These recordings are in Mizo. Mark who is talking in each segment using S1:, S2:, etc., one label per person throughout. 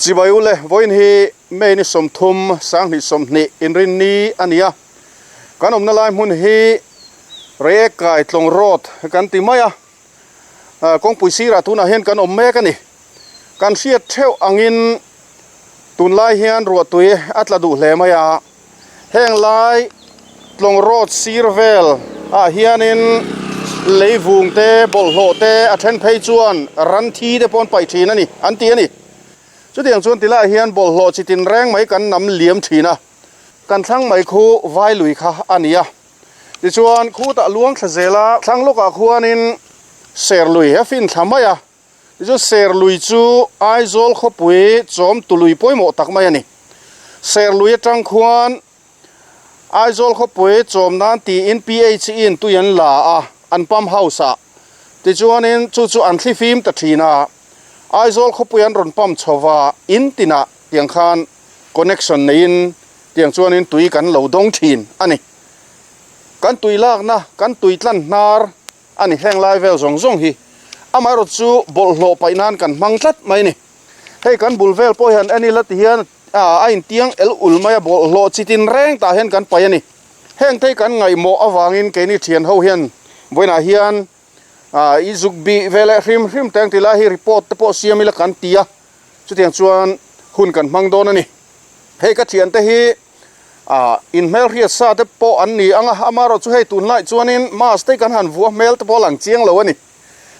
S1: Chibai ule vawiin hi May ni 30 2020 inrinni a ni a, kan awmna lai hmun hi Reiek kai Tlawng Road kan ti mai a, kawngpui sirah tunah hian kan awm mek a ni. Kan hriat theuh angin tunlai hian ruahtui a tla duh hle mai a, heng lai Tlawng Road sir vel ah hianin leivung te bawlhhlawh te a then phei chuan ran thi te pawh an paih thin a ni an ti a ni. Chutiang chuan tilaiah hian bawlhhlawh chi tin reng mai kan nam liam thin a, kan thlang mai khu vai lui kha a ni a. Tichuan khutah luang thla zel a, thlang lawkah khuanin ser lui a fin thla mai a. Tichuan Serlui chu Aizawl khawpui chawm tului pawimawh tak mai a ni. Serlui atang khuan Aizawl khawpui chawm nan tiin PHE in tui an la a, an pump house ah. Tichuanin chu chu an thli fim ta thin a, Aizawl khawpui an rawn pump chho va, in tinah tiang khan connection neiin tiang chuanin tui kan lo dawng thin a ni. Kan tui lakna, kan tui tlan hnar a ni. Heng lai vel zawng zawng hi amaherawh chu bawlhhlawh paih nan kan hmang tlat mai a ni. Hei kan bul vel pawh hian en ila ti hian a intiang el ul mai a, bawlhhlawh chi tin reng tah hian kan paih a ni. Heng te hi kan ngaihmawh avangin keini thian ho hian vawiinah hian i zuk bih ve leh hrim hrim teng ti lai hi report te pawh siam ila kan ti a, chutiang chuan hun kan hmang dawn a ni. Hei ka thiante hi Ah, in hmelhriat sa te pawh an ni ang a, amaherawh chu hei tunlai chuanin mask te kan han vuah hmel te pawh a lang chiang lo a ni.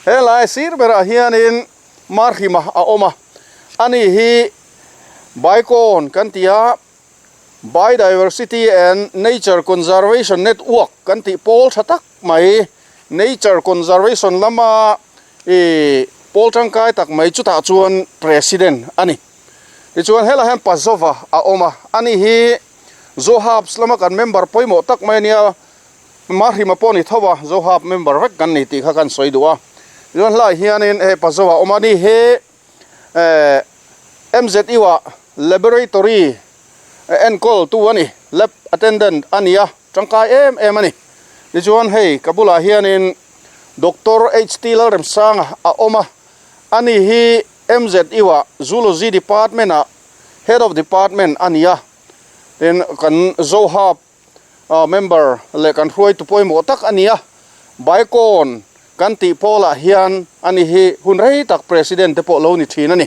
S1: Helai sir berah hianin Marhima a awm a, ani hi Baikawn kan ti a, Biodiversity and Nature Conservation Network kan tih pawl tha tak mai, Nature Conservation lama ih pawl tangkai tak mai chutah chuan President a ni. Tichuan helaiah hian Pazova a awm a, ani hi Zohabs lama kan member pawimawh tak mai a nia, Mahrima pawh a ni tho a, Zohab member vek kan ni tih kha kan sawi duh a. Tichuan helaiah hianin hei Pazova a awm a, ani hi eh MZU ah laboratory enkawl tu a ni, lab attendant a ni a, tangkai em em a ni. Tichuan hei ka bulah hianin Doctor HT Lalremsanga a awm a, ani hi MZU-ah Zoology Department-ah Head of Department a ni a, tin kan Zohub member leh kan hruaitu pawimawh tak a ni a, Baikawn kan tih pawlah hian a ni hi hun rei tak President te pawh lo ni thin a ni.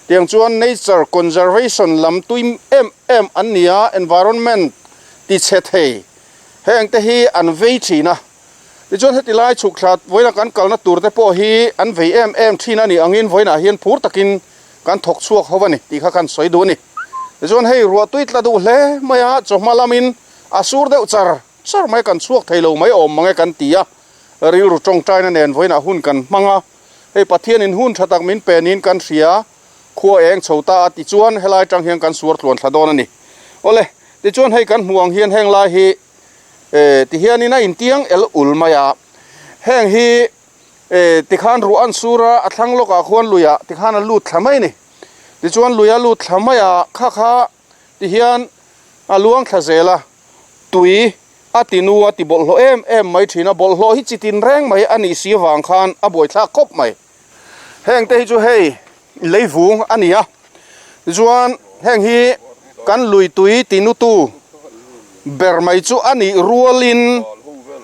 S1: Tiang chuan Nature Conservation lam tui em em an ni a, environment ti chhe thei heng te hi an vei thin a. Tichuan heti lai chhuk thla vawiina kan kalna tur te pawh hi an vei em em thin a nih angin vawiinah hian phur takin kan thawk chhuak ho a ni tih kha kan sawi duh a ni. Tichuan hei ruah tui tla duh hle mai a, chawhma lamin a sur deuh char char mai kan chhuak thei lo mai awm mang e kan ti a, rilru tawngtaina nen vawiinah hun kan hmang a, hei Pathianin hun tha tak min pe niin kan hria, khua eng chho ta a tichuan helai tang hian kan suar tluan thla dawn a ni. Awle, tichuan hei kan hmuh ang hian heng lai hi Eh tihianin a intiang el ul mai a, heng hi eh tikhan ruah an sur a, a thlang lawkah khuan luiah tikhan a lut thla mai a ni. Tichuan lui a lut thla mai a, kha kha tihian a luang thla zel a, tui a ti nu a ti bawlhhlawh em em mai thin a, bawlhhlawh hi chi tin reng mai a nih si avang khan a buaithlak khawp mai. Heng te hi chu hei leivung a ni a, tichuan heng hi kan lui tui tinutu ber mai chu a nih rualin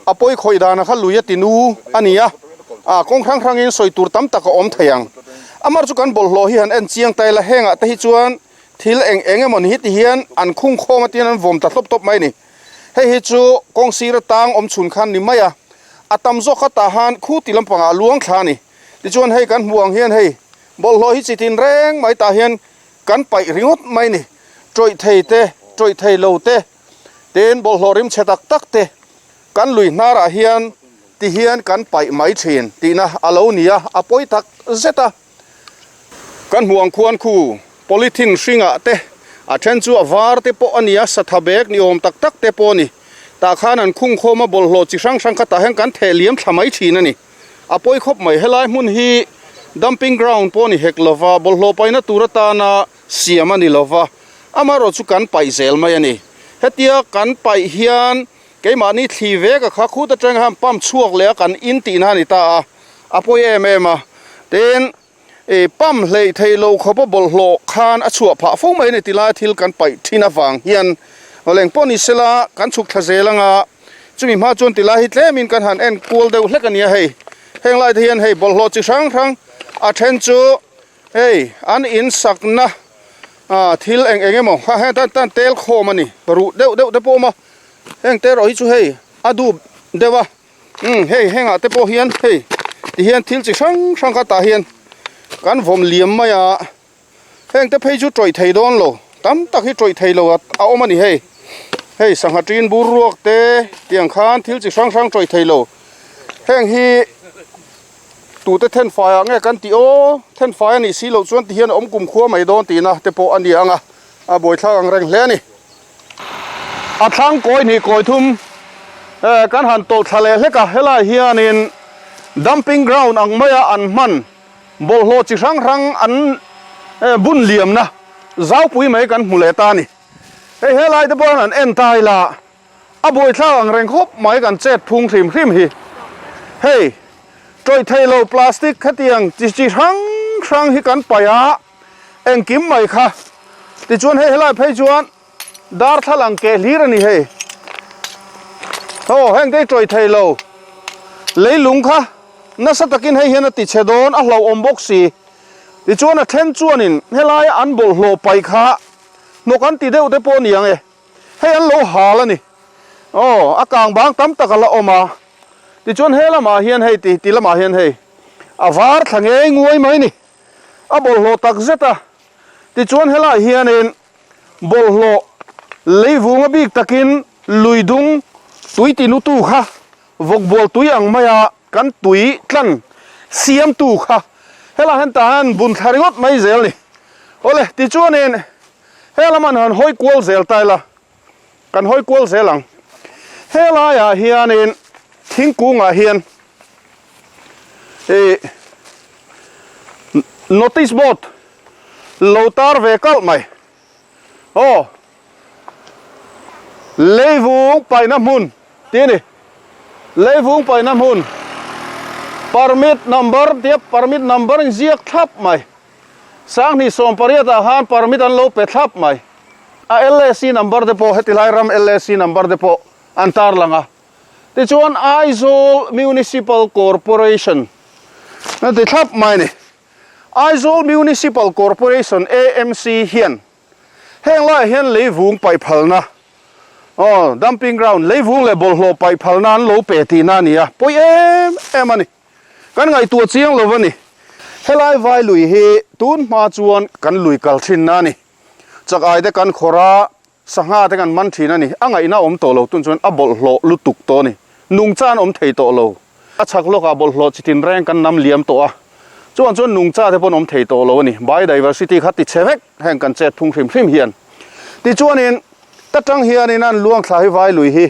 S1: a pawi khawih dana kha lui a tinu a ni a, ah kawng hrang hrangin sawi tur tam tak a awm thei ang. Amar chu kan bawlhhlawh hi han en chiang ta ila hengah te hi chuan thil eng eng emaw ni hi ti hian an khung khawm a tihian an vawm ta hlawp tawp mai a ni. Hei hi chu kawng sir atang awm chhun khan ni mai a, a tam zawk kha tah han khu ti lampangah a luang thla a ni. Tichuan hei kan hmuh ang hian hei bawlhhlawh hi chi tin reng mai tah hian kan paih ringawt mai a ni. Tawih thei te, tawih thei lo te, tin bawlhhlawh rim chhe tak tak te kan lui hnarah hian ti hian kan paih mai thin tihna a lo ni a, a pawi tak zet a. Kan hmuh ang khuan khu polythene hringah te a then chu a var te pawh a ni a, satha bag ni awm tak tak te pawh a ni. Tah khan an khung khawm a bawlhhlawh chi hrang hrang kha tah hian kan theh liam thla mai thin a ni. A pawi khawp mai, helai hmun hi dumping ground pawh a ni hek lova, bawlhhlawh paihna tur atana siam a ni lova, amaherawh chu kan paih zel mai a ni. Hetia kan paih hian keimahni thli vek a kha khut atang hian pump chhuak leh a kan in tihna a ni ta a, a pawi em em a. Tin. I pump hleih theih loh khawpa bawlhhlawh khan a chhuah phah fo mai a ni tilai thil kan paih thin avang hian leng pawh ni sela kan chhuk thla zel anga chumi hma chuan tilai hi tlemin kan han en kual deuh hlek a nia hei. Heng lai te hian hei bawlhhlawh chi hrang hrang a then chu hei an in sakna ah thil eng eng emaw kha heng tan tan tel khawm a ni ruh deuh deuh te pawh a awm a heng te erawh hi chu hei a dup deuh a. Umm hei hengah te pawh hian hei ti hian thil chi hrang hrang kha tah hian kan vawm liam mai a heng te phei chu tawih thei dawn lo tam tak hi tawih thei lo a awm a ni hei hei sangha tin bur ruak te tiang khan thil chi hrang hrang tawih thei lo heng hi tute then fai ah nge kan tih aw then fai a nih si loh chuan ti hian a awm kum khua mai dawn tihna te pawh a ni ang a a buaithlak ang reng hle a ni. A thlang kawi hnih kawi thum kan han tawlh thla leh hlek a, helai hianin dumping ground ang maia an hman bawlhhlawh chi hrang hrang an bun liamna zaupui mai kan hmu leh ta a ni. Hei helai te pawh an en ta ila a buaithlak ang reng khawp mai kan chet phung hrim hrim hi. Hei tawih theih lo plastic khatiang chi chi hrang hrang hi kan paih a. Engkim mai kha. Tichuan hei helai phei chuan darthlalang keh hlir a ni hei. Aw heng te hi tawih thei lo. Leilung kha nasa takin hei hian a ti chhe dawn a hlauhawm bawk si. Tichuan a then chuanin helaia an bawlhhlawh paih kha hnawk an ti deuh te pawh a ni ang e. Hei an lo hal a ni. Aw a kang bang tam tak a la awm a. Tichuan he lamah hian hei ti ti lamah hian hei a var thla ngei nguai mai ni. A bawlhhlawh tak zet a, tichuan helai hianin bawlhhlawh leivunga bik takin lui dung tui tinutu kha vawkbual tui ang maia kan tui tlan siamtu kha helai hian tah hian bun thla ringawt mai zel ni. Awle, tichuanin helam an han hawi kual zel ta ila, kan hawi kual zel ang. Helaiah hianin thingkungah hian ih notice board lo tar ve kalh mai aw leivung paihna hmun tih a ni leivung paihna hmun permit number tia permit number in ziak thlap mai sanghnih 18 ah khan permit an lo pe thlap mai a LAC number te pawh heti lai ram LAC number te pawh an tar lang a. Tichuan Aizawl Municipal Corporation a ti thlap mai a ni. Aizawl Municipal Corporation, AMC, hian heng laiah hian leivung paih phalna, aw, dumping ground, leivung leh bawlhhlawh paih phalna an lo pe tihna a ni a, pawi em em a ni. Kan ngaihtuah chiang lo a ni. Helai vai lui hi tun hma chuan kan lui kal thinna a ni. Chak ai te kan khawrh a, Sangha te kan man thin a ni. A ngaihna awm tawh lo tun chuan a bawlhhlawh lutuk tawh a ni. Nungcha an awm thei tawh lo. A chhak lawkah bawlhhlawh chi tin reng kan nam liam tawh a. Chuan chuan nungcha te pawh an awm thei tawh lo a ni. Biodiversity kha ti chhe vek heng kan chet phung hrim hrim hian. Tichuanin ta tang hianin an luang thla hi vai lui hi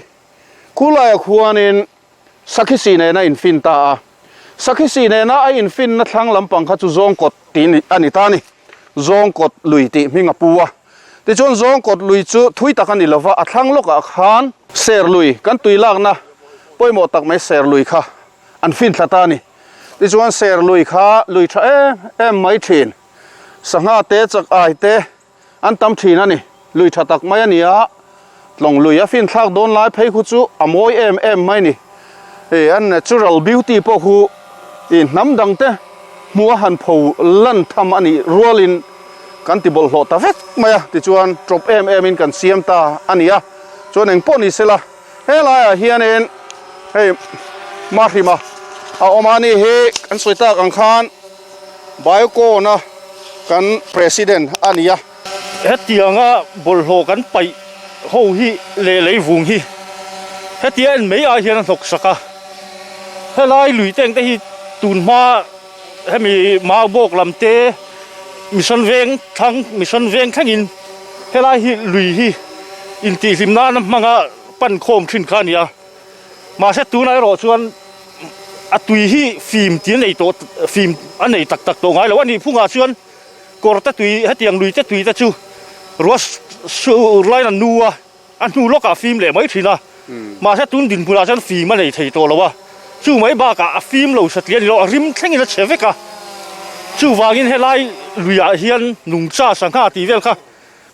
S1: khulaiah khuanin Sakhisi nena infin ta a. Sakhisi nena a infinna thlang lampang kha chu Zawngkawt tih a ni ta a ni. Zawngkawt lui tih hming a pu a. Tichuan Zawngkawt lui chu thui tak a ni lova, a thlang lawkah khan ser lui, kan tui lakna pawimawh tak mai ser lui kha an fin thla ta a ni. Tichuan ser lui kha lui tha em em mai thin. Sangha te, chak ai te An tam thin a ni. Lui tha tak mai a ni a, tlawng lui a fin thlak dawn lai phei khu chu a mawi em em mai ni. Hei a natural beauty pawh khu ih hnam dang te hmuh a han pho lan tham a nih rualin kan ti bawlhhlawh ta vek mai a, tichuan tawp em em in kan siam ta a ni a. Chuan eng pawh ni sela helaiah hianin hei Mahrima a awm a ni hi kan sawi tak ang khan Biocon-a kan President a ni a.
S2: Hetianga bawlhhlawh kan paih ho hi leh leivung hi hetia en mai ai hian a hnawk sak a. Helai lui teng te hi tun hma hemi Maubawk lam te Mission Veng thlang Mission Veng thlengin helai hi lui hi intihhlim nana hmanga pan khawm thin kha a ni a. Mahse tunah erawh chuan a tui hi fim tih a nei tawh fim a nei tak tak tawh ngai lo a nih phungah chuan kawr te tui hetiang lui te tui te chu ruah sur laiin a nu a a hnu lawkah a fim leh mai thin a mahse tun dinhmunah chuan fim a nei thei tawh lo a chu mai bakah a fim lo satliah a ni lo a rim thlengin a chhe vek a. Chuvangin helai luiah hian nungcha sangha tih vel kha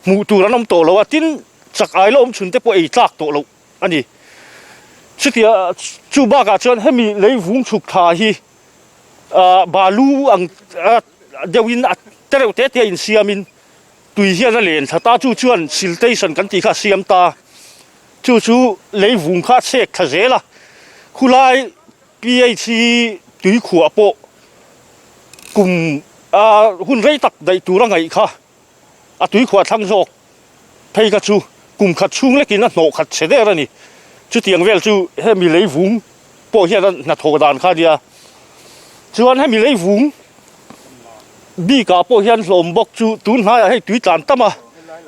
S2: hmuh tur an awm tawh lo a, tin chak ai la awm chhun te pawh ei tlak tawh loh a ni. Chutia chu bakah chuan hemi leivung chhuk thla hi ah balu ang deuhin a tereuh te te a insiamin tui hian a len thla ta, chu chuan siltation kan tih kha a siam ta. Chu chu leivung kha a chhek thla zel a, khulai PH hi tui khuah pawh kum a hun rei tak daih tur a ngaih kha a tui khuah thlang zawk phei kha chu kum khat chhung lekin a hnawh khat chhe der a ni. Chutiang vel chu hemi leivung pawh hian a hnathawh dan kha a nia. Chuan hemi leivung bikah pawh hian hlawm bawk chu tun hnaiah hei tui tlan tam a,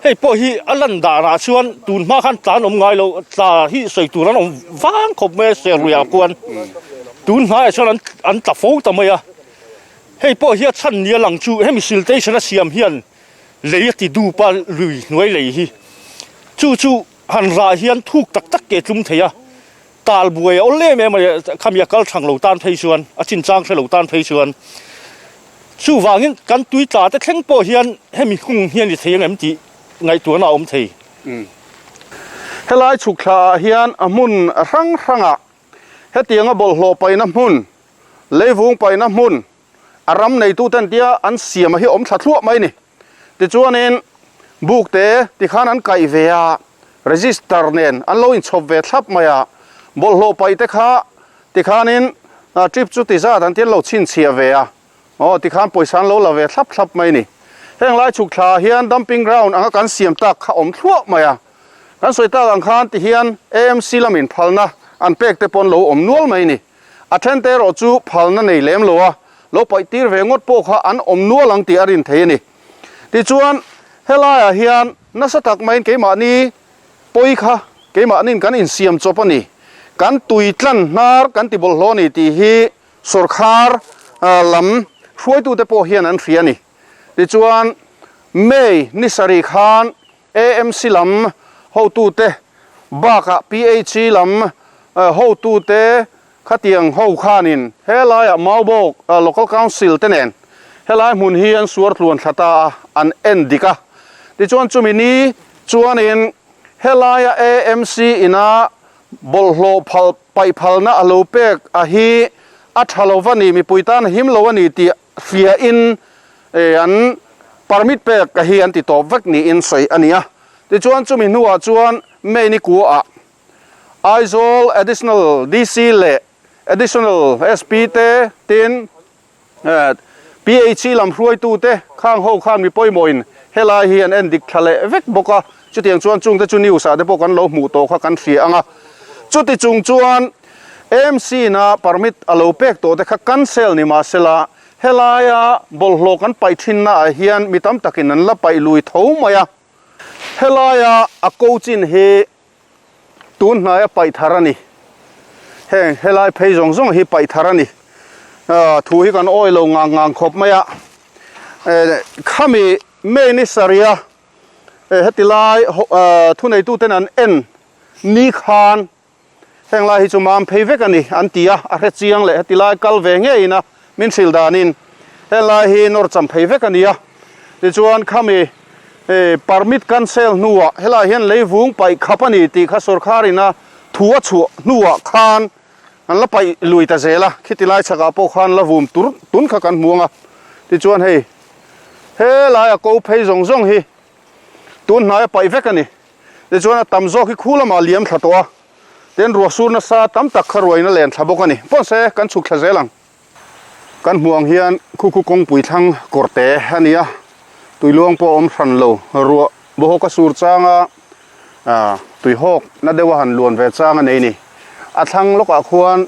S2: hei pawh hi a lan danah chuan tun hma khan tlan awm ngai lo, tla hi sawi tur an awm vang khawp mai a serluiah khuan tun hnaiah chuan an an tla fo ta mai a, hei pawh hi a chhan nia lang chu hemi siltation a siam hian lei a ti dup a lui hnuai lei hi chu chu han rah hian thuk tak tak ke tlum thei a. Tal buai a awl em em a ni, khami a kal thang lo tan phei chuan, a chinchang hre lo tan phei chuan. Chuvangin kan tui tla te thleng pawh hian hemi hung hi a ni thei ang em tih ngaihtuahna a awm thei.
S1: Helai chhuk thla ah hian a hmun hrang hrangah hetianga bawlhhlawh paihna hmun, leivung paihna hmun, a ram neituten tia an siam a hi awm thla thluah mai ni. Tichuanin buk te tikhan an kaih ve a, register nen an lo inchhawp ve thlap mai a, bawlhhlawh paih te kha tikhanin trip chu ti zat an ti an lo chhinchhiah ve a, aw tikhan pawisa an lo la ve thlap thlap mai ni. Heng lai chhuk thla ah hian dumping ground anga kan siam tak kha awm thluah mai a, kan sawi tak ang khan tihian AMC lamin phalna an pek te pawh an lo awm nual mai ni. A thente erawh chu phalna nei lem lo a, lo paih tir ve ngawt pawh kha an awm nual ang tih a rin thei a ni. Tichuan, helaiah hian nasa tak maiin keimahni pawi kha keimahniin kan insiam chawp a ni. Kan tui tlan hnar kan ti bawlhhlawh a ni tih hi sawrkhar lam hruaitute pawh hian an hria a ni. Tichuan, May ni sarih khan AMC lam hotute bakah PHE lam hotute khatiang ho khanin helaiah Maubawk Local Council te nen helai hmun hi an suar tluan thla ta a, an en dik a. Tichuan chumi ni chuanin helaia AMC ina bawlhhlawh phal paih phalna a lo pek a hi a tha lo va ni, mipui tan a him lo a ni tih hriain an permit pek a hi an ti tawp vek niin sawi a ni a. Tichuan chumi hnuah chuan May ni kuaah Aizawl Additional DC leh Additional SP te tin PHC lam hruaitute khang ho khan mi pawimawhin helai hi an en dik thla leh vek bawk a. Chutiang chuan chungte chu news ah te pawh kan lo hmuh tawh kha kan hria ang a. Chuti chung chuan AMC na permit a lo pek tawh te kha cancel ni mahsela helaia bawlhhlawh kan paih thinna ah hian mi tam takin an la paih lui tho mai a. Helaia a ko chin hi tun hnaia paih thar a ni. Heng helai phei zawng zawng hi paih thar a ni. Thu hi kan awi lo ngang ngang khawp mai a. Khami May ni sarih a heti lai thuneituten an en ni khan Heng lai hi chu mam phei vek a ni an ti a, a hre chiang leh heti lai kal ve ngeiin a min hrilh danin heng lai hi nawr cham phei vek a ni a. Tichuan khami permit cancel hnuah helaiah hian leivung paih khap a ni tih kha sawrkharin a thu a chhuah hnuah khan an la paih lui ta zel a, khiti lai chhakah pawh khan la vum tur tun kha kan hmu ang a. Tichuan hei helaia ko phei zawng zawng hi tun hnaia paih vek a ni. Tichuan a tam zawk hi khu lamah liam thla tawh a, tin ruah sur nasa tam tak kha ruain a len thla bawk a ni. Pawnse kan chhuk thla zel ang. Kan hmuh ang hian khu khu kawngpui thlang kawr te a ni a, tuiluang pawh a awm hran lo. Ruah bawhawk a sur chang a, tuihawk na deuh a han luan ve chang a nei ni. A thlang lawkah khuan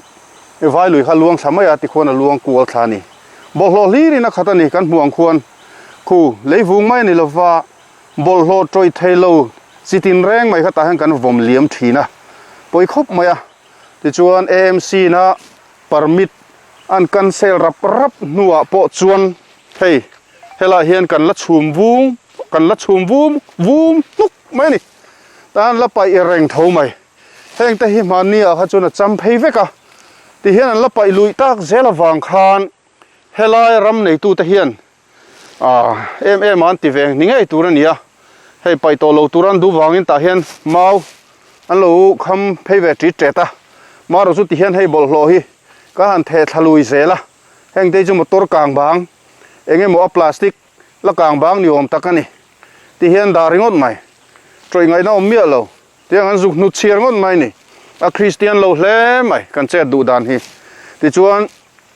S1: vai lui kha luang thla mai a, tikhuan a luang kual thla a ni. Bawlhhlawh hlirin a khat a ni kan hmuh ang khuan khu leivung mai a ni lova, Bawlhhlawh tawih thei lo chi tin reng mai kha tah hian kan vawm liam thin a, pawi khawp mai a. Tichuan AMC na permit an cancel rap rap hnuah pawh chuan hei helaiah hian kan la chhum vung kan la chhum vum vum hnuk mai a ni. Tah hian la paih reng tho mai. Heng te hi hmanni ah kha chuan a cham phei vek a, tihian an la paih luih tak zel avang khan. Helai ram neitute hian ah em em a an ti ve ni ngei tur a ni a, hei paih tawh lo tur an duh vangin tah hian mau an lo kham phei ve tit tet a, marawh chu tihian hei bawlhhlawh hi ka han theh thla lui zel a, heng te hi chu motor kang bang eng emaw a plastic la kang bang ni awm tak a ni tihian dah ringawt mai, tawih ngaihna awm miah lo. Tiang an zuk hnut chhiar ngawt mai ni. A Kristian lo hle mai kan chet duh dan hi. Tichuan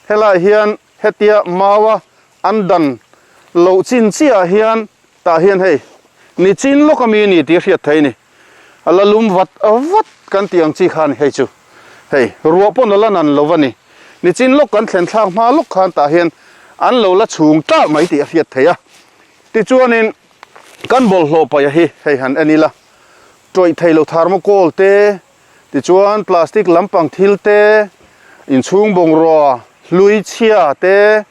S1: helaiah hian hetia maua an dan loh chin chiah ah hian tah hian hei nichin lawk ami a ni tih a hriat theih a ni. A la lum vat vat kan tih ang chi kha a ni hei chu. Hei ruah pawn a la nan lo va ni. Nichin lawk kan thlen thlak hma lawk khan tah hian an lo la chhung tah mai tih a hriat theih a. Tichuanin kan bawlhhlawh paih a hi hei han en ila. Tawih thei lo thermocol te, tichuan plastic lampang thil te, inchhung bungrua hlui chhia te,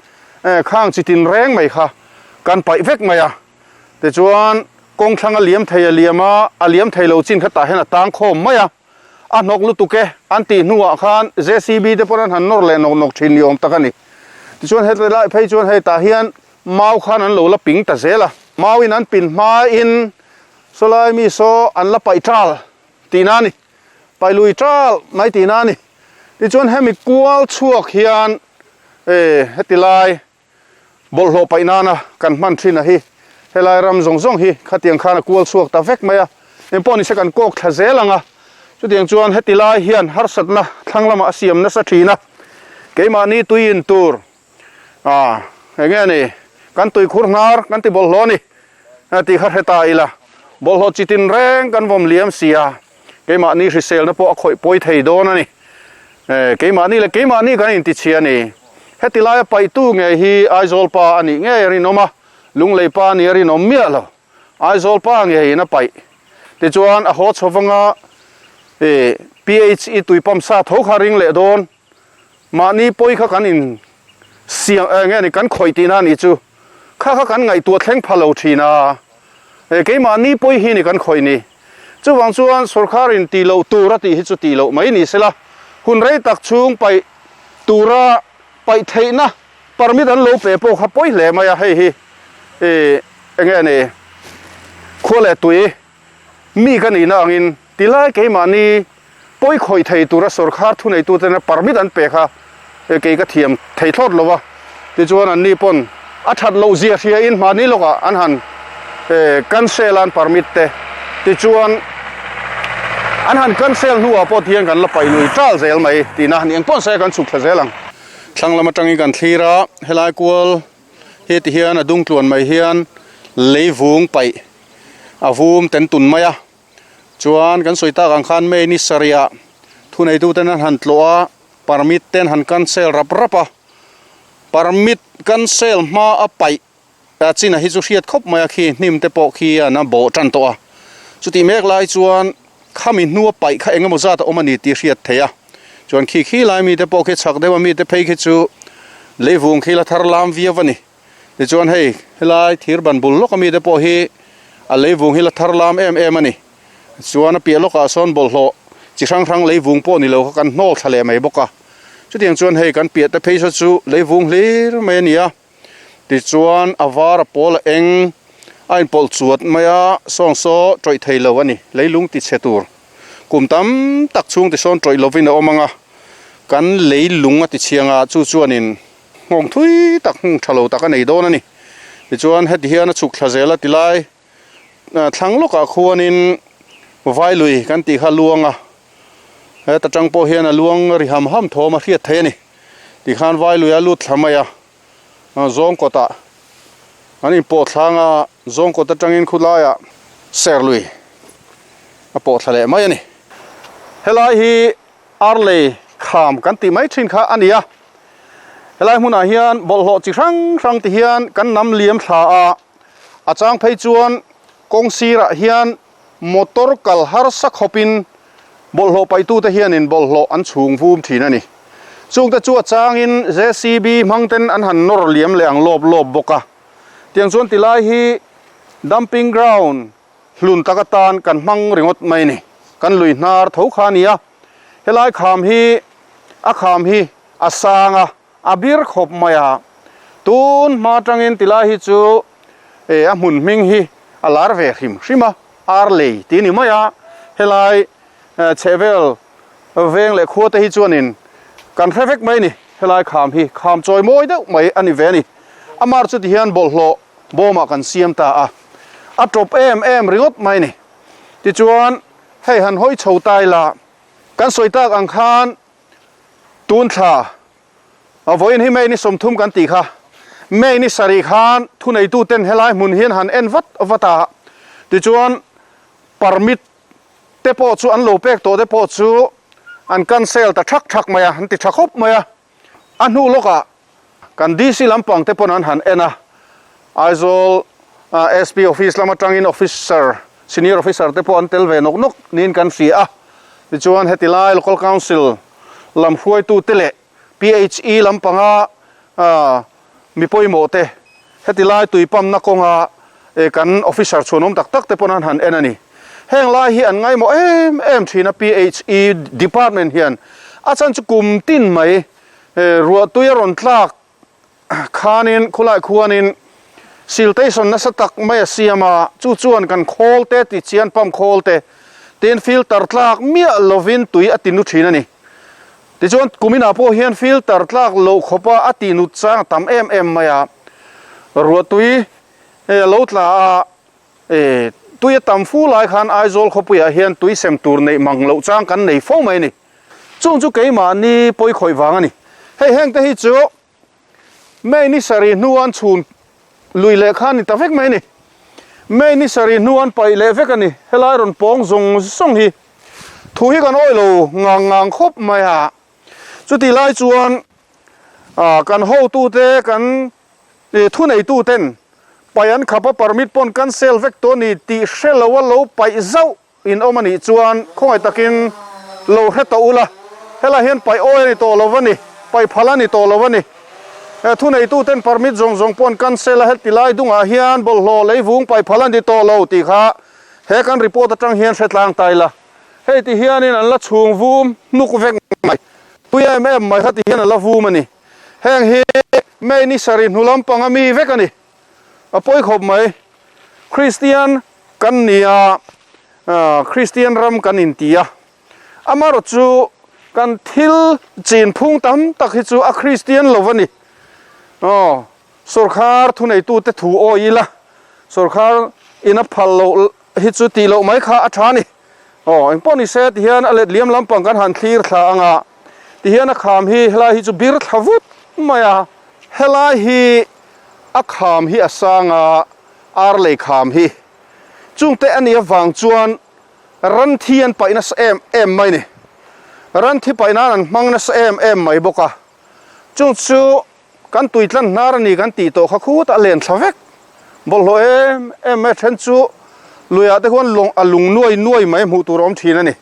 S1: khang chi tin reng mai kha kan paih vek mai a. Tichuan kawng thlang a liam thei a liam a, a liam thei lo chin kha tah hian a tang khawm mai a. A hnawk lutuk e an tih hnuah khan JCB te pawn an han nawr leh nawk nawk thin ni awm tak a ni. Tichuan heti lai phei chuan hei tah hian mau khan an lo la ping ta zel a. Mauin an pin hmain Sawlai mi saw an la paih tal tihna a ni, paih lui tal mai tihna a ni. Tichuan hemi kual chhuak hian eh heti lai bawlhhlawh paih nana kan hman thin a hi, helai ram zawng zawng hi khatiang khan a kual chhuak ta vek mai a, engpawh nise kan kawk thla zel ang a, chutiang chuan heti lai hian harsatna thlang lamah a siam nasa thin a, keimahni tui in tur Ah, enge ni? Kan tuikhur hnar kan ti bawlhhlawh a ni tih kha hre ta ila, bawlhhlawh chi tin reng kan vawm liam si a, keimahni hriselna pawh a khawih pawi thei dawn a ni. Eh, keimahni leh keimahni kan intichhia a ni. Heti laia paihtu ngei hi Aizawl pa a nih ngei a rinawm a, Lunglei pa a nih a rinawm miah lo. Aizawl pa ngeiin a paih. Tichuan a haw chho vanga eh PHE tui pump sa tho kha ring leh dawn. Mahni pawi kha kan in siam eh nge ni kan khawih tihna a nih chu kha kha kan ngaihtuah thleng pha lo thin a, eh keimahni pawi hi ni kan khawih ni. Chuvang chuan sorkar in tih loh tur a tih hi chu tih loh mai ni sela, hun rei tak chhung paih tura paih theihna permit an lo pe pawh kha pawi hle mai a, hei hi eh enge ni khua leh tui mi ka nihna angin tilai keimahni pawi khawih thei tura sorkar thuneitutena permit an pe kha kei ka thiam thei thlawt lo va, tichuan anni pawn a that loh zia hria in hmahni lawkah an han cancel a an permit te, tichuan an han cancel hnuah pawh tihian kan la paih lui tal zel mai tihna ni engpawh se kan chhuk thla zel ang. Thlang lam atangin kan thlir a, helai kual hi tihian a dung tluan mai hian leivung paih a vum ten tun mai a. Chuan kan sawi tak ang khan May ni sarihah thuneituten an han tlawh a, permit te an han cancel rap rap a, permit cancel hma a paih a chin a hi chu hriat khawp mai a khi hnim te pawh khi an a bawh tan tawh a, chutih mek lai chuan khami hnua paih kha engemaw zat a awm a ni tih hriat theih a, chuan khi khi lai mite pawh khi chhak deuh a mite phei khi chu leivung khi la thar lam viau a ni. Tichuan hei helai thir ban bul lawk ami te pawh hi a leivung hi la thar lam em em a ni. Chuan a piah lawkah sawn bawlhhlawh chi hrang hrang leivung pawh ni lo kha kan hnawl thla leh mai bawk a. Chutiang chuan hei kan piah te phei saw chu leivung hlir mai a ni a. Tichuan a var a pawl a eng a inpawlh chuat mai a, sawng saw tawih thei lo a ni. Leilung ti chhe tur kum tam tak chhung ti sawn tawih lovin a awm ang a, kan leilung a ti chhiang a, chu chuanin Nghawng thui tak hmung tha lo tak a nei dawn a ni. Tichuan heti hian a chhuk thla zel a tilai thlang lawkah khuanin Vailui kan tih kha luang a, heta tang pawh hian a luang ri ham ham thawm a hriat theih a ni. Tikhan Vailui a lut thla mai a, zawng kawtah an inpawh thlang a, zawng kawt atangin khulaiah Serlui a pawh thla leh mai a ni. Helai hi Arlei kham kan tih mai thin kha a ni a, helai hmunah hian bawlhhlawh chi hrang hrang ti hian kan nam liam thla a, a chang phei chuan kawng sirah hian motor kal harsa khawpin bawlhhlawh paihtute hianin bawlhhlawh an chhung vum thin a ni. Chungte chu a changin JCB hmang ten an han nawr liam leh ang lawp lawp bawk a, tiang chuan tilai hi dumping ground hlun tak atan kan hmang ringawt mai a ni. Kan lui hnar tho kha a ni a, helai kham hi a kham hi a sang a, a bir khawp mai a. Tun hma atangin tilai hi chu a hmun hming hi a lar ve hrim hrim a, ar lei tih a ni mai a, helai chhehvel veng leh khua te hi chuanin kan hre vek mai a ni, helai kham hi kham chawi mawi deuh mai a ni ve a ni. Amar chu tihian bawlhhlawh bawmah kan siam ta a, a tawp em em ringawt mai a ni. Tichuan hei han hawi chho ta ila, kan sawi tak ang khan tun thla A vawiin hi May ni 30 kan tih kha. May ni sarih khan thuneituten helai hmun hian han en vat vat a, tichuan permit te pawh chu an lo pek tawh te pawh chu an cancel ta thak thak mai a, an ti tha khawp mai a. A hnu lawkah kan DC lampang te pawn an han en a, Aizawl SP office lam atangin officer, senior officer te pawh an tel ve nawk nawk niin kan hria a. Tichuan heti lai local council lam hruaitute leh PHE lampanga mi pawimawh te heti lai tui pump-na kawnga kan officer chhuanawm tak tak te pawn an han en a ni. Heng lai hi an ngaimawh em em thin a PHE department hian a chhan chu kum tin mai ruahtui a rawn tlak khanin khulai khuanin siltation nasa tak mai a siam a, chu chuan kan khawl te ti chian pump khawl te tin filter tlak miah lovin tui a ti nu thin a ni. Tichuan kuminah pawh hian filter tlak loh khawpa a ti nut chang a tam em em mai a, ruahtui a lo tla a, tui a tam fu lai khan Aizawl khawpuiah hian tui sem tur neih mang loh chang kan nei fo mai a ni. Chung chu keimahni pawi khawih vang a ni. Hei heng te hi chu May ni sarih hnu an chhun lui leh kha a ni ta vek mai a ni. May ni sarih hnu an paih leh vek a ni. Helai rawn pawng zawng zawng hi thu hi kan awih lo ngang ngang khawp mai a. Chutih lai chuan kan hotute kan thuneituten paih an khap a permit pawn cancel vek tawh a ni tih hre lo a lo paih zauh In awm a nih chuan khawngaih takin lo hre tawh ula, helai hian paih awi a ni tawh lo a ni, paih phal a ni tawh lo a ni. Thuneituten permit zawng zawng pawh an cancel a, heti lai dungah hian bawlhhlawh leivung paih phal a ni tawh lo tih kha he kan report atang hian hre tlang ta ila. Hei ti hianin an la chhung vum hnuk vek mai, tui em em mai kha ti hian a la vum a ni. Heng hi May ni sarih hnu lampang a mi vek a ni. A pawi khawp mai. Kristian kan ni a, Kristian ram kan inti a. Amaherawh chu kan thil chin phung tam tak hi chu a Kristian lo a ni. Aw, sawrkhar thuneitute thu awi ila, sawrkhar in a phal loh hi chu tih loh mai kha a tha a ni. Aw, engpawh ni se tihian a letliam lampang kan han thlir thla ang a, tihian a kham hi helai hi chu bir thla vut mai a, helai hi a kham hi a sang a, ar lei kham hi chungte a nih avang chuan ran thi an paih nasa em em mai ni. Ran thi paih nan an hmang nasa em em mai bawk a, chung chu kan tui tlan hnar a ni kan tih tawh kha khutah a len thla vek. Bawlhhlawh em em mai a then chu luiah te khuan lawng a lung nuai nuai mai hmuh tur a awm thin a ni.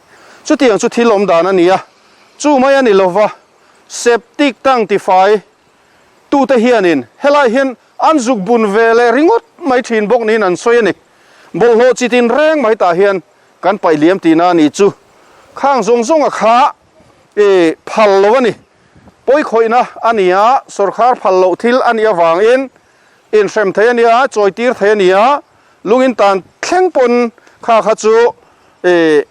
S1: Chutiang chu thil awm dan a ni a, chu mai a ni lova septic tank tifai tute hianin helai hian an zuk bun ve leh ringawt mai thin bawk niin an sawi a ni. Bawlhhlawh chi tin reng mai tah hian kan paih liam tihna a nih chu. Khang zawng zawnga kha i phal lo a ni. Pawikhawihna a ni a, sawrkhar phal loh thil a nih avangin inhrem thei a nia, chawitir thei a ni a, lungin tan thleng pawn kha kha chu i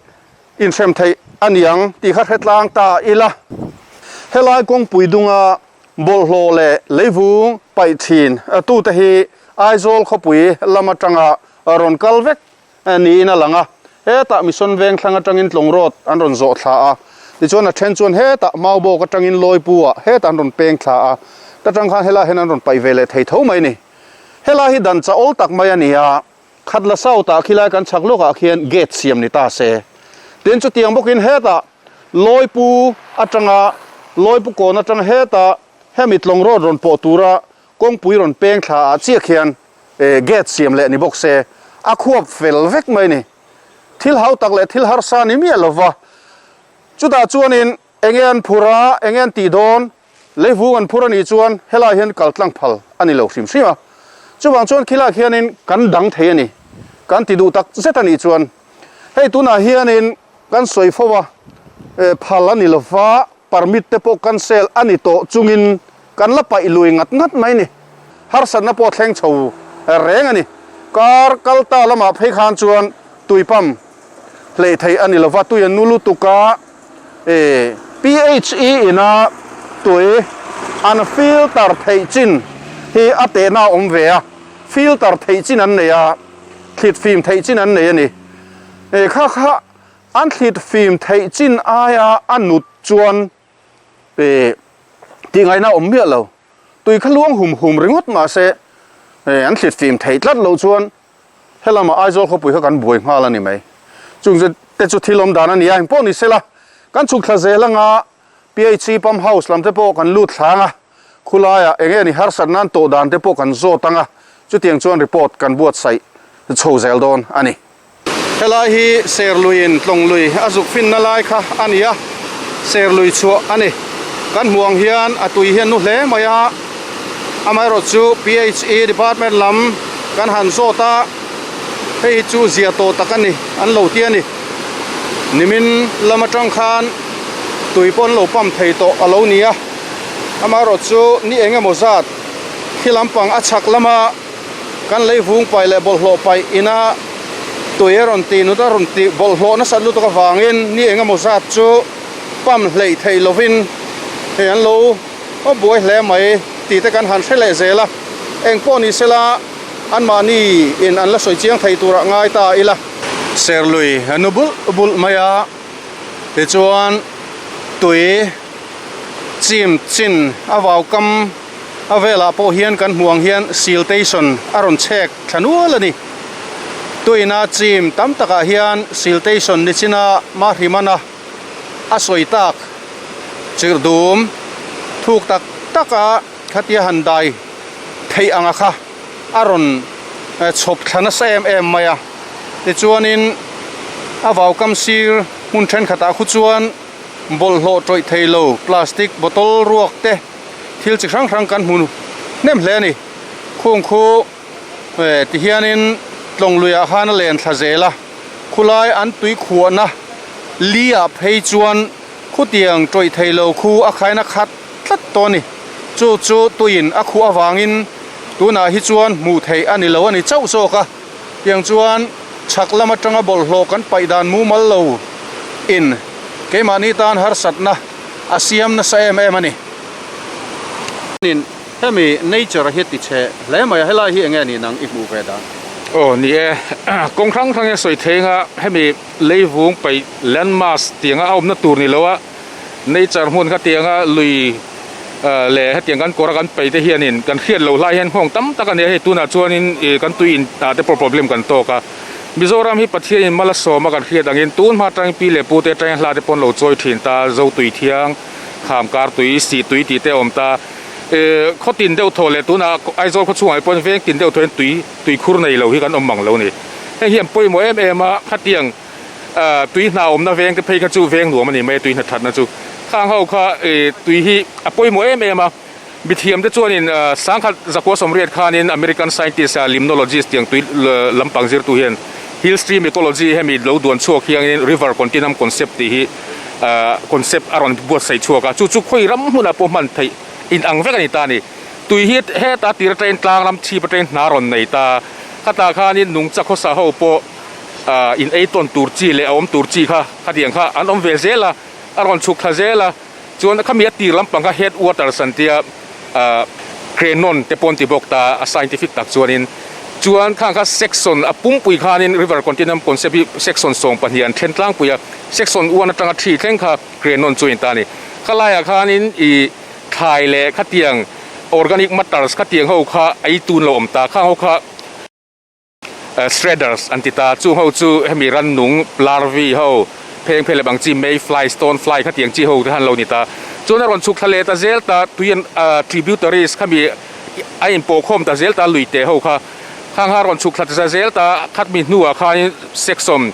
S1: inhrem theih a ni ang tih kha hre tlang ta ila. Helai kawngpui dunga bawlhhlawh leh leivung paih thin tute hi Aizawl khawpui lam atanga rawn kal vek niin a lang a. Hetah Mission Vengthlang atangin Tlawng Road an rawn zawh thla a, tichuan a then chuan hetah Maubawk atangin Lawipu ah hetah an rawn peng thla a, ta tang khan helai hian an rawn paih ve leh thei tho mai a ni. Helai hi dan cha awl tak mai a ni a. Khatla South ah khilai kan chhak lawkah khian gate siam ni ta se. Tin chutiang bawkin hetah Lawipu atanga Lawipu kawn atanga hetah hemi Tlawng Road rawn pawh tura kawngpui rawn peng thla ah chiah khian gate siam leh ni bawk se a khuap fel vek mai ni. Thil hau tak leh thil harsa ni miah lova chutah chuanin Enge an phur a, enge an tih dawn? Leivung an phur a nih chuan helai hian kal tlang phal a ni lo hrim hrim a. Chuvang chuan khilai khianin kan dang thei a ni. Kan ti duh tak zet a nih chuan hei tunah hianin kan sawi fo a, phal a ni lo va, permit te pawh cancel a ni tawh chungin kan la paih lui ngat ngat mai a ni. Harsatna pawh a thleng chho reng a ni. Kar kal ta lamah phei khan chuan tui pump hleih theih a ni lova, tui a nu lutuk a, PHE ina tui an filter theih chin hi a tehna a awm ve a, filter theih chin an nei a, thlit fim theih chin an nei a ni. Kha kha an thlit fim theih chin aia a nut chuan tihngaihna a awm miah lo. Tui kha luang hum hum ringawt mahse an thlit fim theih tlat loh chuan Helama Aizawl khawpui kha kan buai nghal a ni mai. Chung chu te chu thil awm dan a ni a, engpawh ni sela kan chhuk thla zel anga PHC pump house lam te pawh kan lut thlang a, khulaiah eng nge ni harsat nan tawh dan te pawh kan zawt anga chutiang chuan report kan buatsaih chho zel dawn a ni. Helai hi Serluiin Tlawnglui a zuk finna lai kha a ni a, Serlui chhuah a ni. Kan hmuh ang hian a tui hi a nu hle mai a, amaherawh chu PHE department lam kan han zawt a, hei hi chu zia tawh tak a ni an lo ti a ni. Nimin lam atang khan tui pawh an lo pump thei tawh a lo ni a, amaherawh chu ni eng emaw zat khi lampang a chhak lama Kan leivung paih leh bawlhhlawh paih ina tui a rawn tih nut a rawn tih bawlhhlawh nasat lutuk avangin ni eng emaw zat chu pump hleih theih lovin hei an lo buai hle mai tih te kan han hre leh zel a, eng pawh ni sela anmahni in an la sawi chiang thei turah ngai ta ila. Serlui a nu bulh bulh mai a, tichuan tui chim chin a vau kam. A velah pawh hian kan hmuh ang hian siltation a rawn chhek thla nual a ni. Tuina chim tam takah hian siltation ni china Mahrimana a sawi tak chirh dum thuk tak taka khatia han dai theih anga kha a rawn chhawp thla nasa em em mai a. Tichuanin a vaukam sir hmun thenkhatah khu chuan bawlhhlawh tawih thei lo plastic bottle ruak te thil chi hrang hrang kan hmu hnem hle a ni. Khung khu ti hianin tlawng luiah khan a len thla zel a, khulai an tui khuahna li ah phei chuan khutiang tawih thei lo khu a khaina khat tlat tawh a ni. Chu chu tuiin a khuh avangin tunah hi chuan hmuh theih a ni lo a ni chauh zawk a, tiang chuan chhak lam atanga bawlhhlawh kan paih dan mumal lo in keimahni tan harsatna a siam nasa em em a ni. Nin hemi nature hi ti chhe hle mai a, helai hi enge ni nang i hmuh ve dan?
S3: Aw ni e, kawng hrang hrang hian sawi thei anga hemi leivung paih land mass tianga a awmna tur ni lo a, nature hmun kha tianga lui leh hetiang kan kawr a kan paih te hianin kan hriat loh lai hian nghawng tam tak a ni a, hei tunah chuanin ih kan tui in ah te pawh problem kan tawk a. Mizoram hi Pathianin mal a sawm a kan hriat angin tun hma atangin pi leh pu te atangin hla te pawh an lo chawi thin ta, zo tui thiang, kham kar tui, sih tui tih te a awm ta. Ehh khaw tin deuh thaw leh tunah Aizawl khaw chhungah pawhin veng tin deuh thaw hian tui tui khur nei lo hi kan awm mang lo a ni. Heng hi an pawimawh em em a, khatiang ahh tui hna awmna veng te phei kha chu veng nuam a ni mai a tui hna thatna chu. Khang ho kha ehh tui hi a pawimawh em em a. Mithiam te chuanin sangkhat zakua sawmriat khanin American scientist a limnologist tiang tui lampang zirtu hian hill stream ecology hemi lo duan chhuak hiangin river continuum concept tih hi concept a rawn buatsaih chhuak a, chu chu khawi ram hmunah pawh hman theih in ang vek a ni ta a ni. Tui hi heta tir atangin tlang ram chhip atangin hna rawn nei ta, khatah khanin nungcha khawsa ho pawh in ei tawn tur chi leh a awm tur chi kha khatiang kha an awm ve zel a, a rawn chhuk thla zel a. Chuan khami a tir lampang kha head waters an tia ah Crenon te pawh an ti bawk ta a scientific tak chuanin chuan khang kha section a pumpui khanin river continuum concept hi section 12 an then tlangpui a section 1 atanga 3 thleng kha Crenon chu a inta a ni. Khalaiah khanin ih thlai leh khatiang organic matters khatiang ho kha ei tun lo awm ta khang ho kha Shredders an ti ta, chung ho chu hemi rannung larvae ho pheng phel leh bang chi mayfly, stonefly khatiang chi ho te khan lo ni ta. Chuan a rawn chhuk thla leh ta zel ta, tui an tributaries khami a inpawh khawm ta zel ta lui teh ho kha. Khang kha a rawn chhuk thla ta zel ta, khatmi hnuah khanin section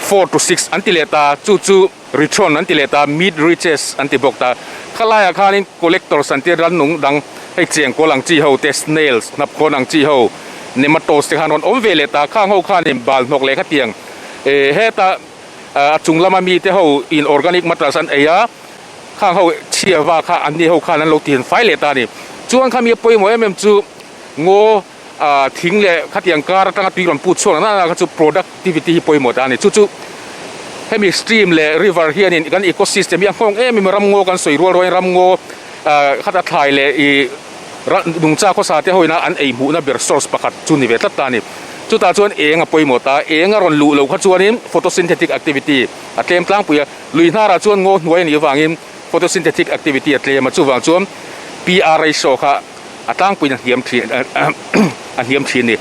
S3: 4 to 6 an ti leh ta, chu chu Return an ti leh ta, mid reaches an ti bawk ta. Khalaiah khanin collectors an tia rannung dang hei chengkawl ang chi ho te, snails, hnapkhawn ang chi ho, nematodes te khan rawn awm ve leh ta. Khang ho khanin bal hnawk leh khatiang eh heta a chung lama mite ho in organic matters an ei a, khang ho chhia va kha anni ho khan an lo tihin fai leh ta a ni. Chuan khami a pawimawh em em chu. Ngaw thing leh khatiang kar atanga tui rawn put chhuak nana kha chu productivity hi pawimawh ta a ni. Chu chu hemi stream leh river hianin kan ecosystem hi a nghawng em em a, ramngaw kan sawi rual rualin ramngaw khata thlai leh ih nungcha khawsa te hoina an ei hmuhna ber source pakhat chu ni ve tlat ta a ni. Chutah chuan eng a pawimawh ta, eng a rawn luh loh kha chuanin photosynthetic activity a tlem tlangpui a, lui hnarah chuan ngaw hnuai a nih avangin photosynthetic activity a tlem a, chuvang chuan PR ratio kha a tlangpuiin a hniam thin a hniam thin a ni.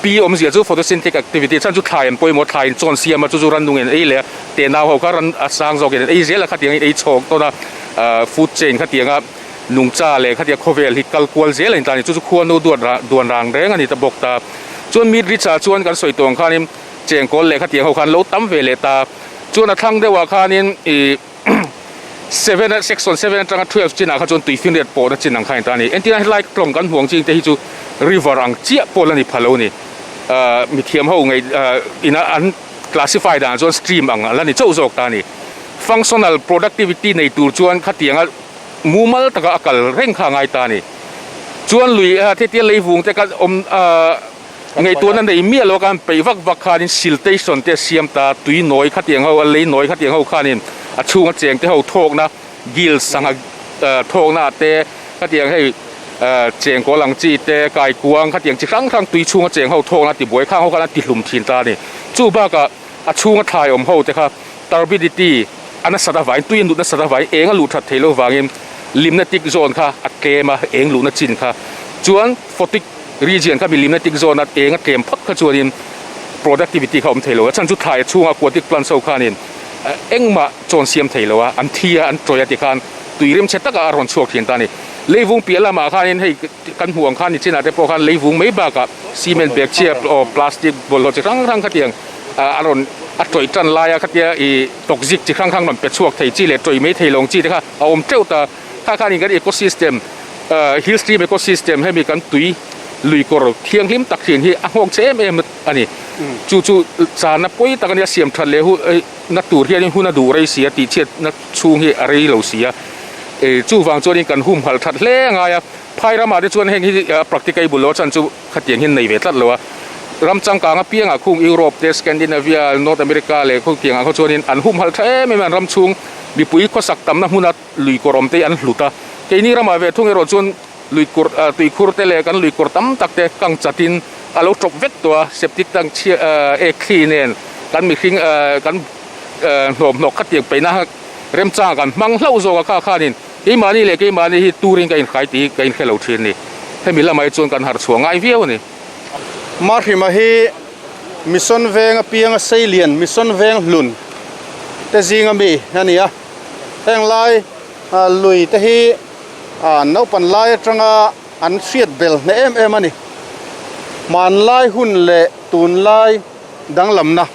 S3: P awmzia chu photosynthetic activity chhan chu thlai an pawimawh a, thlai in chawn siam a, chu chu rannung in an ei leh a, tenau ho kha ran a sang zawk in an ei zel a, khatiang in ei chhawk tawn a, ah food chain khatiang a nungcha leh khatia khawvel hi kal kual zel a ni ta a ni, chu chu khuanu duat rah duan rang reng a ni ta bawk ta. Chuan meat rich ah chuan kan sawi tawh ang khanin chengkawl leh khatiang ho khan lo tam ve leh ta, chuan a thlang deuhah khanin ih. Seven section seven atanga 12 chinah kha chuan tuifinriat pawhna chin ang kha a ni ta a ni. Entirna helai tlawng kan hmuh ang ching te hi chu river ang chiah pawh la ni pha lo a ni. Ahh mithiam ho ngei ahh ina an classify dan chuan stream ang a la ni chauh zawk ta a ni. Functional productivity nei tur chuan khatianga mumal taka a kal reng kha a ngai ta a ni. Chuan lui ah hetia leivung te kha awm ahh. Ngaihtuahna nei miah lo khan peih vak vak khanin siltation te a siam ta, tui nawi khatiang ho, a lei nawi khatiang ho khanin a chhunga cheng te ho thawkna gills sangha thawkna ah te khatiang hei chengkawl ang chi te, kaikuang khatiang chi hrang hrang tui chhunga cheng ho thawkna tibuai khang ho khan a tihlum thin ta a ni. Chu bakah a chhunga thlai awm ho te kha turbidity a nasat avangin tui a nut nasat avangin eng a luh that theih loh vangin limnatic zone kha a tlem a, eng luhna chin kha chuan photic Region kha milimna tik zawna eng a tlem phawt kha chuanin productivity kha a awm thei lo a, chhan chu thlai chhunga aquatic plants ho khanin engmah chawn siam thei lo a, an thi a, an tawih a tikhan tui rimchhe takah a rawn chhuak thin ta a ni. Leivung piah lamah khanin hei kan hmuh ang khan nichinah te pawh khan leivung mai bakah cement bag chhia aw plastic bawlhhlawh chi hrang hrang khatiang a rawn a tawih tan laia khatia ih toxic chi hrang hrang rawn pe chhuak thei chi leh tawih mai thei lo ang chi te kha a awm teuh ta. Kha khanin kan ecosystem hill stream ecosystem hemi kan tui lui kawr thianghlim tak thin hi a nghawk che em em a ni. Chu chu chana pawi tak a nia siam that leh na tur hianin hun a duh rei si a tihchhiat na chhung hi a rei lo si a. Chuvang chuanin kan humhalh that hle a ngai a. Phai ramah te chuan heng hi practicable lo a chhan chu khatiang hian nei ve tlat lo a. Ram changkang apiangah khung Europe te, Scandinavia, North America leh khawtiangah khaw chuanin an humhalh tha em em a, an ram chhung mipui khawsak tamna hmuna lui kawr awm te hi an hlut a, keini ramah ve thung erawh chuan lui kawr ah tuikhur te leh kan lui kawr tam tak te kang chat in a lo tawp vek tawh a, septic tank chhia ah ek thli nen kan mihring ah kan ah hnawmhnawk kha tiang peihna remchang kan hmang hlauh zawk a kha khanin keimahni leh keimahni hi turin ka inhrai tih hi ka inhre lo thin a ni, hemi lamah hi chuan kan harh chhuah ngai viau a ni.
S1: Mahrima hi Mission Veng apianga Seilian Mission Veng hlun te zinga mi a ni a. Heng lai lui te hi naupan lai atanga an hriat bel hneh em em a ni. Hmanlai hun leh tunlai danglamna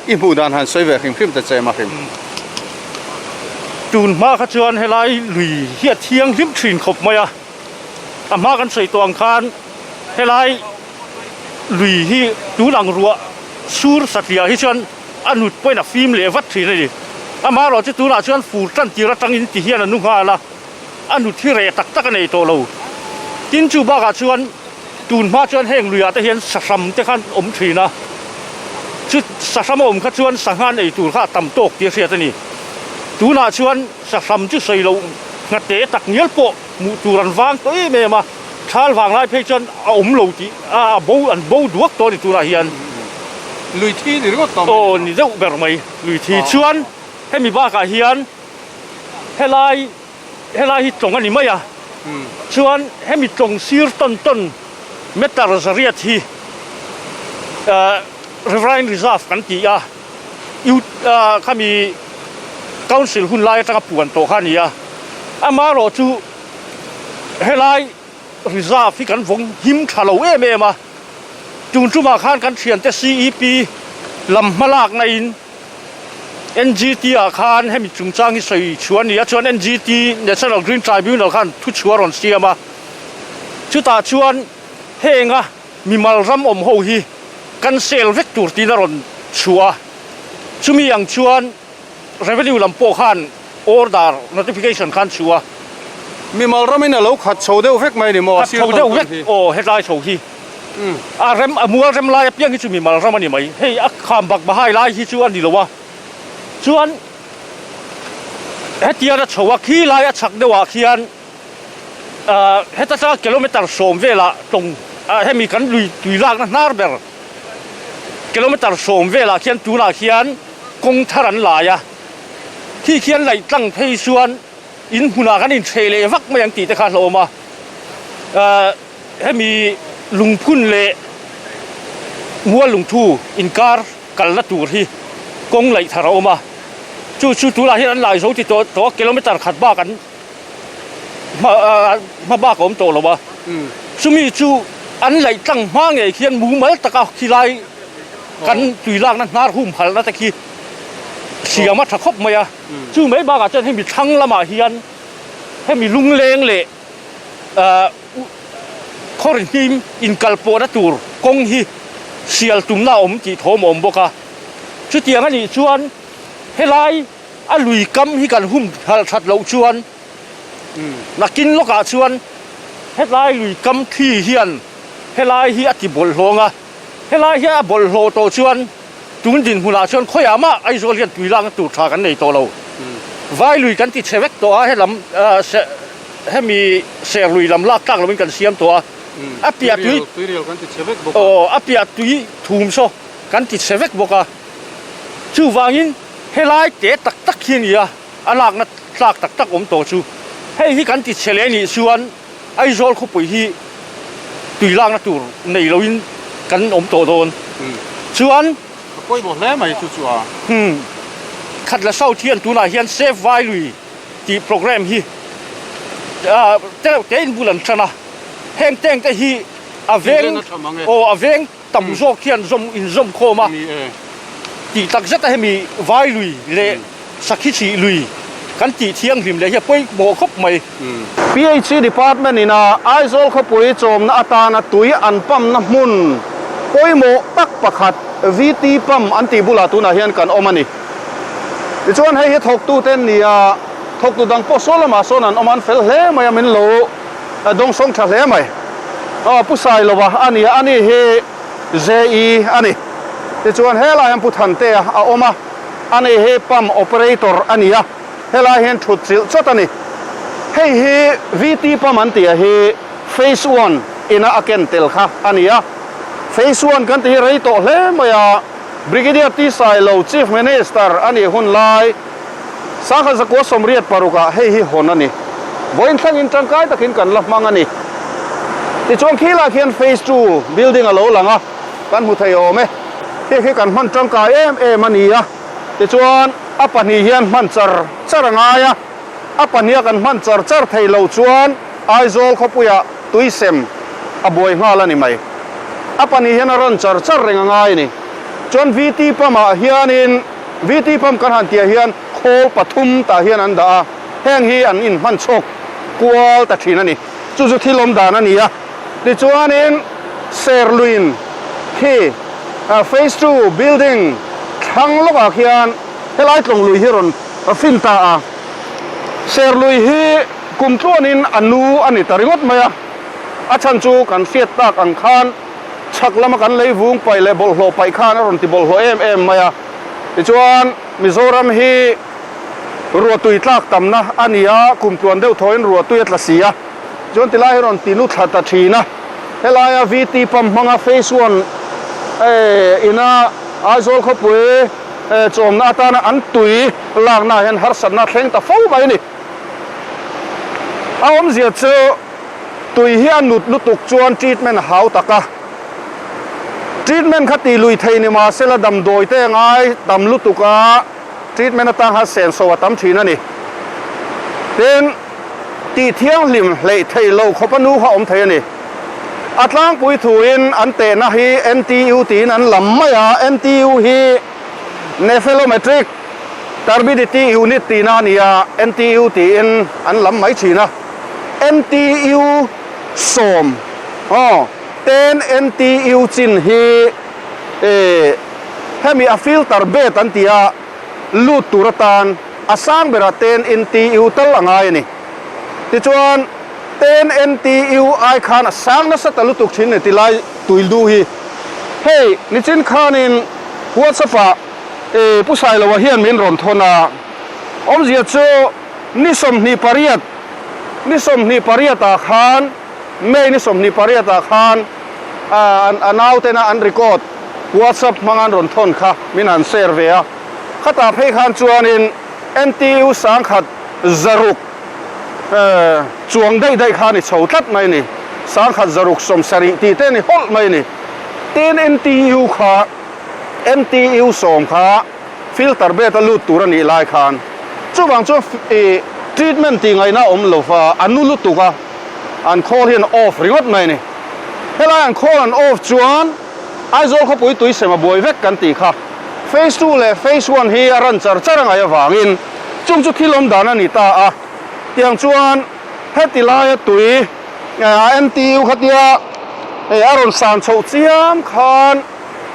S1: i hmuh dan han sawi ve hrim hrim ta che Mahrim.
S2: Tun hma kha chuan helai lui hi a thianghlim thin khawp mai a, a hma kan sawi tawh ang khan helai lui hi tun ang ruah sur satliah hi chuan a nut pawhin a fim leh vat thin a ni. Amaherawh chu tunah chuan fur tan tir atangin ti hian a nu nghal a, a nut hi reh tak tak a nei tawh lo. Tin chu bakah chuan tun hma chuan heng luiah te hian sahram te khan awm thin a, chu sahram a awm kha chuan sangha ei tur kha a tam tawk tih a hriat a ni. Tunah chuan sahram chu sawi loh nghate tak ngial pawh hmuh tur an vang tawh em em a, thal vang lai phei chuan a awm lo tih a bo an bo duak tawh a ni tunah hian.
S1: Lui thi ni ringawt tawh mai.
S2: Aw ni deuh ber mai lui thi chuan hemi bakah hian helai helai hi tlawng a ni mai a chuan hemi tlawng sir tawn tawn meter zariat hi riverine reserve kan ti a khami council hun lai atanga puan tawh kha a ni a amaherawh chu helai reserve hi kan vawng him tha lo em em a tun tumah khan kan thiante C E P lam hma lakna in N G T ah khan hemi chungchang hi sawi chhuah a ni a chuan N G T National Green Tribunal khan thu chhuah a rawn siam a chutah chuan henga mimal ram awm ho hi kan sel vek tur tiin a rawn chhuah a, chumi ang chuan revenue lam pawh khan order notification khan chhuah a.
S1: Mimal ramin a lo khat chho deuh vek mai ni maw a sir
S2: tawn tawn hi? Aw hetlai chho hi a rem a mual rem lai apiang hi chu mimal ram a ni mai. Hei a kham bak bahai lai hi chu a ni lo a. Chuan hetiang a chho a khi lai a chhak deuhah khian ah heta tanga kilometer sawm velah tawng ah hemi kan lui tui lakna hnar ber kilometer sawm velah khian tunah khian kawng thar an lai a khi khian laih tlang phei chuan in hmunah kan inchheh leh vak mai ang tih te kha a hlauhawm a ah hemi lungphun leh mual lungthu inkar kalna tur hi kawng laih thar a awm a chu chu tunah hian an lai zo ti tawh tawh a kilometer khat bak an hma hma bak a awm tawh lo a chumi chu an laih tlang hma ngei khian mumal taka khilai kan tui lakna hnar hum halhna te khi siam a tha khawp mai a chu mai bakah chuan hemi thlang lamah hian hemi lungleng leh ah khaw ri hnim inkal pawhna tur kawng hi sial tumna a awm tih thawm a awm bawk a chutiang a nih chuan helai a lui kam hi kan hum halh that loh chuan nakin lawkah chuan helai lui kam thli hian helai hi a ti bawlhhlawng a, helai hi a bawlhhlawh tawh chuan tun dinhmunah chuan khawiah mah Aizawl hian tui lakna tur tha kan nei tawh lo. Vai lui kan ti chhe vek tawh a, helam hemi ser lui lam lak tlak lovin kan siam tawh a, a piah tui aw a piah tui thum saw kan ti chhe vek bawk a, chuvangin. Helai te tak tak hi a ni a, a lakna tlak tak tak awm tawh chu. Hei hi kan ti chhe leh nih chuan Aizawl khawpui hi tui lakna tur nei loin kan awm tawh dawn. Chuan.
S1: A pawimawh hle mai chu chu a.
S2: Umm. Khatla South hian tunah hian Save Vailui tih programme hi tereuh tein bul an tan a. Heng teng te hi a veng aw a veng. tam zawk hian zawm inzawm khawm a tih tak zet a hemi vai lui leh sakhi chih lui kan tih thianghlim leh hi a pawimawh khawp mai.
S1: PHE Department in a Aizawl khawpui chawmna atana tui an pump na hmun pawimawh tak pakhat VT pump an tih bulah tunah hian kan awm a ni. Tichuan hei hi thawktute an ni a, thawktu dang pawh saw lamah sawn an awm a, an fel hle mai a, min lo dawngsawng tha hle mai. Aw Pu Sailova a ni a, ani hi JE a ni. Tichuan helai hian Pu Thantea a awm a, ani hi pump operator a ni a, helai hian thut chilh chawt a ni. Hei hi VT pump an tih a hi phase one ina a ken tel kha a ni a. Phase one kan tih hi rei tawh hle mai a, Brigadier T Sailo Chief Minister a nih hun lai, Sangha zakua 86 ah hei hi hawn a ni. Vawiin thlangin tangkai takin kan la hmang a ni. Tichuan khilah khian phase ii building a lo lang a, kan hmu thei awm e. Hei khi kan hman tangkai em em a ni a. Tichuan a pahnih hian hman char char a ngai a, a pahniha kan hman char char thei lo chuan Aizawl khawpuiah tuisem a buai nghal a ni mai. A pahnih hian a rawn char char reng a ngai a ni. Chuan VT pump ah hianin. VT pump kan han tihah hian khawl pathum tah hian an dah a, heng hi an inhman chhawk kual ta thin a ni. Chu chu thil awm dan a ni a. Tichuanin Serluin khi Phase ii building thlang lawkah khian helai tlawng lui hi rawn fin ta a. Serlui hi kum tluanin a nu a ni ta ringawt mai a, a chhan chu kan hriat tak ang khan, Chhak lama kan lei vung paih leh bawlhhlawh paih khan a rawn ti bawlhhlawh em em mai a. Tichuan, Mizoram hi ruahtui tlak tamna a ni a, kum tluan deuh thawhin ruahtui a tla si a. Tichuan tilai hi rawn ti nu thla ta thin a. Helaia VT pump hmanga phase one ina Aizawl khawpui chawmna atana an tui lakna ah hian harsatna a thleng ta fo mai a ni. A awmzia chu. Tui hi a nut lutuk chuan treatment a hau tak a, treatment kha tih lui thei ni mah sela damdawi te a ngai tam lutuk a, treatment atang khan senso a tam thin a ni. Tin, tih thianghlim hleih theih loh khawp a nu kha awm thei a ni. A tlangpui thuin an tehna hi NTU tiin an lam mai a, NTU hi Nephelometric Turbidity Unit tihna a ni a, NTU tiin an lam mai thin a. NTU 10 aw ten NTU chin hi eh hemi a filter bed an ti a lut tur atan a sang berah ten NTU tal a ngai a ni. Tichuan, ten NTU ai khan a sang nasa ta lutuk thin ni tilai tuilu hi. Hei, nichin khanin WhatsApp ah Pu Sailoa hian min rawn thawn a, awmzia chu ni 28, ni 28 ah khan, May ni 28 ah khan a nautena an record WhatsApp hmanga an rawn thawn kha min han share ve a. Khatah phei khan chuanin NTU 1006 chuang daih daih kha a ni chho tlat mai a ni. 1670 tih te a ni hawlh mai a ni. Tin NTU kha NTU sawm kha filter bed a lut tur a nih lai khan chuvang chuan ih treatment tih ngaihna a awm lo va, a nu lutuk a, an khawl hian off ringawt mai a ni. Helai an khawl an off chuan Aizawl khawpui tui sem a buai vek kan tih kha. Phase two leh phase one hi a ran char char a ngaih avangin chung chu thil awm dan a ni ta a. Tiang chuan heti laia tui a NTU khatia a rawn san chhoh chiam khan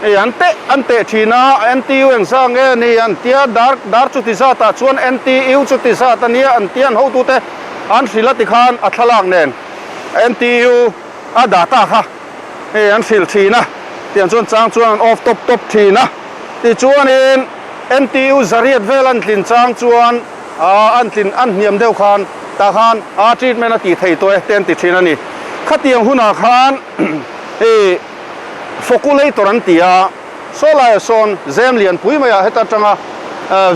S1: an teh an teh thin a, NTU engzah nge ni an tia dar dar chuti zatah chuan NTU chuti zat a nia an tia an hotute an hrilh a tikhan a thlalak nen NTU a data kha hei an hrilh thin a, tiang chuan chang chuan an off tawp tawp thin a, tichuanin NTU zariat vel an tlin chang chuan aah an tlin an hniam deuh khan tah khan aah treatment a tih thei tawh e te an ti thin a ni. Khatiang hunah khan hei foculator an ti a, saw laiah sawn zem lian pui maiah heta atanga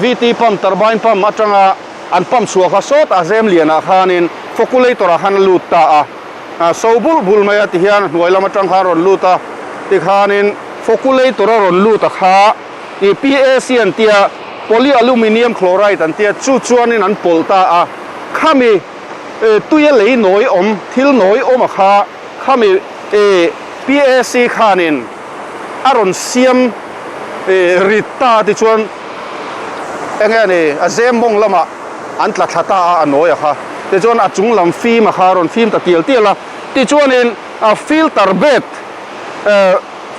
S1: VT pump turbine pump atanga an pump chhuah kha sawtah zem lianah khanin foculator ah khan a lut ta a. So bul bul mai a ti hian a hnuai lam atang khan a rawn lut a, tikhanin foculator a rawn lut a kha ih PAC an tia polyaluminium chloride an tia chu chuanin an pawlh ta a, khami tui a lei nawi awm thil nawi awm a kha khami ih PAC khanin a rawn siam ih rit ta a tichuan enge ni a zem mawng lamah. an tla thla ta a, a nawi a kha. Tichuan a chung lam fim a kha a rawn fim ta tial tial a. Tichuanin a filter bed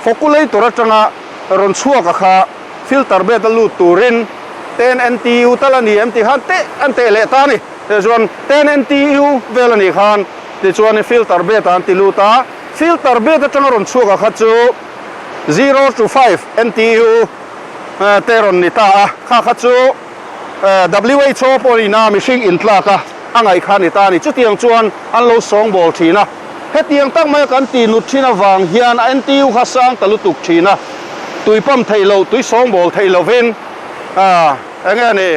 S1: foculator atanga rawn chhuak a kha filter bed a lut turin ten NTU tal a ni em tih khan teh an teh leh ta a ni. Tichuan ten NTU vel a nih khan tichuanin filter bed ah an ti lut a. Filter bed atanga rawn chhuak a kha chu 0 to 5 NTU te rawn ni ta a. Kha kha chu. WHO pawhin a mihring intlak a a ngaih kha a ni ta a ni. Chutiang chuan an lo sawngbawl thin a. Hetiang tak maia kan tih nut thin avang hian a NTU kha sang ta lutuk thin a. Tui pump theih loh, tui sawngbawl theih lovin eng nge ni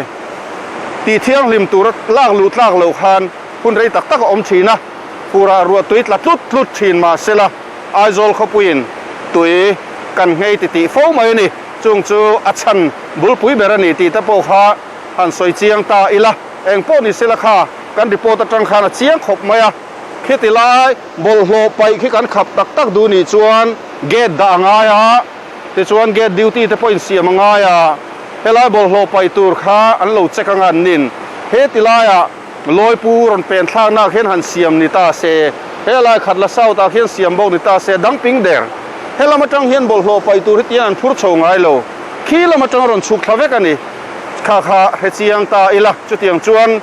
S1: tih thianghlim tur lak luh tlak loh khan hun rei tak tak a awm thin a. Furah ruah tui tla tlut tlut thin mahsela Aizawl khawpuiin tui kan nghei titih fo mai a ni. Chung chu a chhan bulpui ber a ni tih te pawh kha han sawi chiang ta ila, eng pawh ni sela kha kan report atang khan a chiang khawp mai a, khiti lai bawlhhlawh paih khi kan khap tak tak duh nih chuan gate dah a ngai a, tichuan gate duty te pawh insiam a ngai a, helai bawlhhlawh paih tur kha an lo check anga an nin heti laiah Lawipu rawn pen thlaknak hian han siam ni ta se, he lai khat la south ah khian siam bawk ni ta se, dang ping der. He lam atang hian bawlhhlawh paih tur hi tiang an phur chho ngai lo. Khi lam atang a rawn chhuk thla vek a ni. Kha kha hre chiang ta ila, chutiang chuan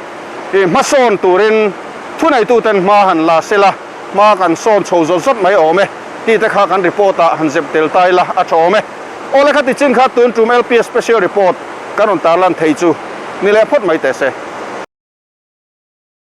S1: i hmasawn turin thuneituten hma han la se la, hma kan sawn chho zawt zawt mai awm e tih te kha kan report ah han zep tel ta ila a tha awm e. Awle kha tichin kha tun tum LPS special report kan rawn tarlan thei chu ni leh phawt mai teh se.